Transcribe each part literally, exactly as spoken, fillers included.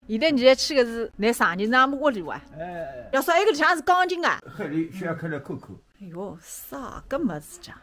现在侬要去个是㑚丈人阿姆屋里哇？哎。要说埃个里向是钢琴啊？黑里需要开来看看。哎哟，啥个物事讲？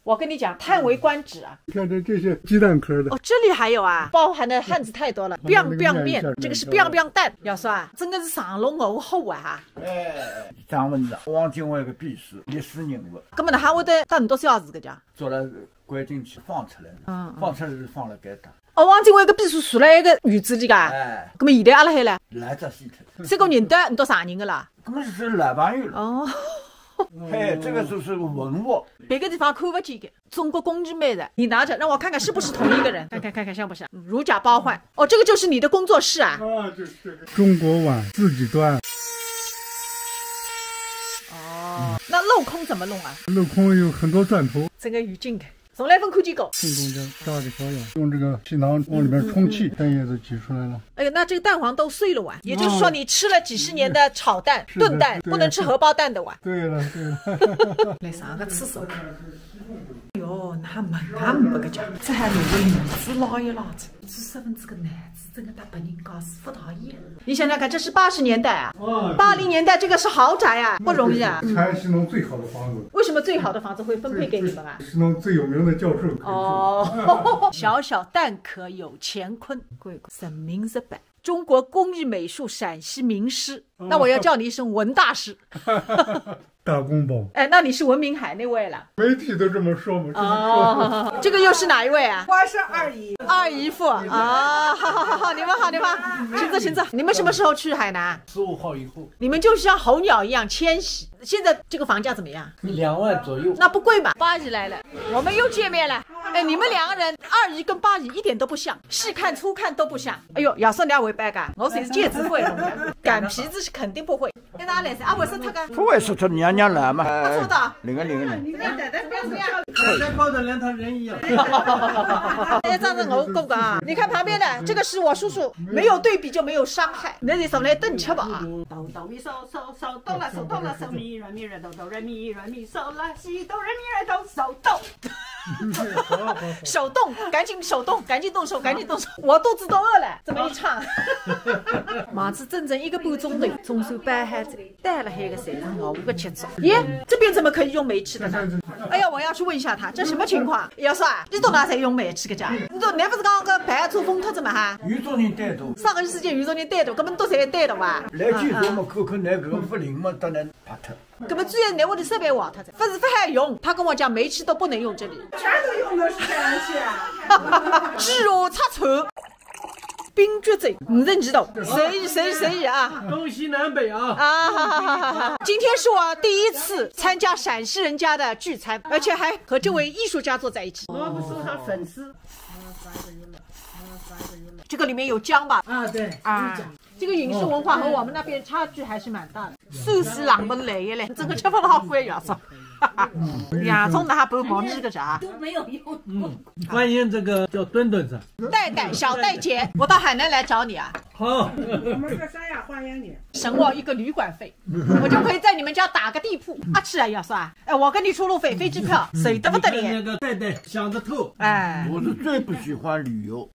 我跟你讲，叹为观止啊！看这这些鸡蛋壳的，哦，这里还有啊，包含的汉字太多了。biang biang 面，这个是 biang biang 蛋，要说啊，真的是上龙我后啊哈。哎，张文长，汪精卫个秘书，历史人物。那么呢，还会得到你多少字个讲？做了关进去放出来了，嗯嗯放出来是放了该搭。哦，汪精卫个秘书住了一个院子里噶。哎，那么现在阿拉海了，来着死脱。这个人的，你多啥人个啦？那么是老朋友了。哦，嘿，这个就是文物。别个地方看不见的。中国工艺美术，你拿着让我看看是不是同一个人，看看看看像不像？嗯，如假包换。哦，这个就是你的工作室啊？啊，就是这个中国碗自己端，哦，那镂空怎么弄啊？镂空有很多钻头，这个语境，从来没看见过。正中间扎个小眼，用这个气囊往里面充气，蛋液就挤出来了。哎呦，那这个蛋黄都碎了哇！也就是说，你吃了几十年的炒蛋、是的炖蛋，对不能吃荷包蛋的哇！对了对了，来上个厕所。哟，那门啊没个讲，这还有个帘子拉一拉，这十分之个男子，真个搭别人家是不大一样。你想想看，这是八十年代啊，八零年代这个是豪宅啊，不容易啊。还是弄最好的房子。为什么最好的房子会分配给你们啊？是弄最有名的教授可以住。哦，小小蛋壳有乾坤，贵人民日本，中国工艺美术陕西名师。那我要叫你一声文大师。大公报，哎，那你是闻名海内外了。媒体都这么说嘛，这么说。哦，这个又是哪一位啊？我是二姨，二姨夫啊，好好好好，你们好，你们好，请坐请坐。你们什么时候去海南？十五号以后，你们就是像候鸟一样迁徙。现在这个房价怎么样？两万左右。那不贵嘛。八姨来了，我们又见面了。哎，你们两个人，二姨跟八姨一点都不像，细看粗看都不像。哎呦，要说你要会搬家，我是戒指会弄的，擀皮子是肯定不会。 那哪来噻？啊，为啥他个？不会说他娘娘来嘛？不错的。灵个灵个灵。你看奶奶怎么样？再高的连他人一样。哎，这样子我讲讲啊，你看旁边的这个是我叔叔，没有对比就没有伤害。那你上来等吃吧啊。抖抖咪嗦嗦嗦，哆啦嗦哆啦嗦咪来咪来哆哆来咪来咪嗦啦西哆来咪来哆嗦哆。手动，赶紧手动，赶紧动手，赶紧动手。我肚子都饿了，这么一唱。忙仔整整一个半钟头，总算搬好仔。 带了海个侪是我个节奏。耶，这边怎么可以用煤气的呢？哎呀，我要去问一下他，这什么情况？要说啊，你到哪才用煤气个家？你都那不是刚刚白做风脱着嘛哈？有种人带头，啥个时间有种人带头，根本都在带头啊。来救我们看看那个不灵嘛，当然怕他。根本主要那我的设备坏脱了，不是不好用。他跟我讲煤气都不能用这里，全都用的是天然气啊。只有插头。 冰绝症，五十二度，随意随意随意啊！东西南北啊。啊，哈哈哈哈！今天是我第一次参加陕西人家的聚餐，而且还和这位艺术家坐在一起。我们是他粉丝。这个里面有姜吧？啊，对，啊，这个饮食文化和我们那边差距还是蛮大的。寿司冷门来一来，整个吃不到灰呀，是吧？洋葱哪还不毛你个啥？都没有用。嗯，欢迎这个叫墩墩子。戴戴，小戴姐，我到海南来找你啊，好，我们这个三亚欢迎你。省我一个旅馆费，我就可以在你们家打个地铺。啊，是啊，要是啊，哎，我给你出路费，飞机票，省得不得了。那个戴戴想得透。哎，我是最不喜欢旅游，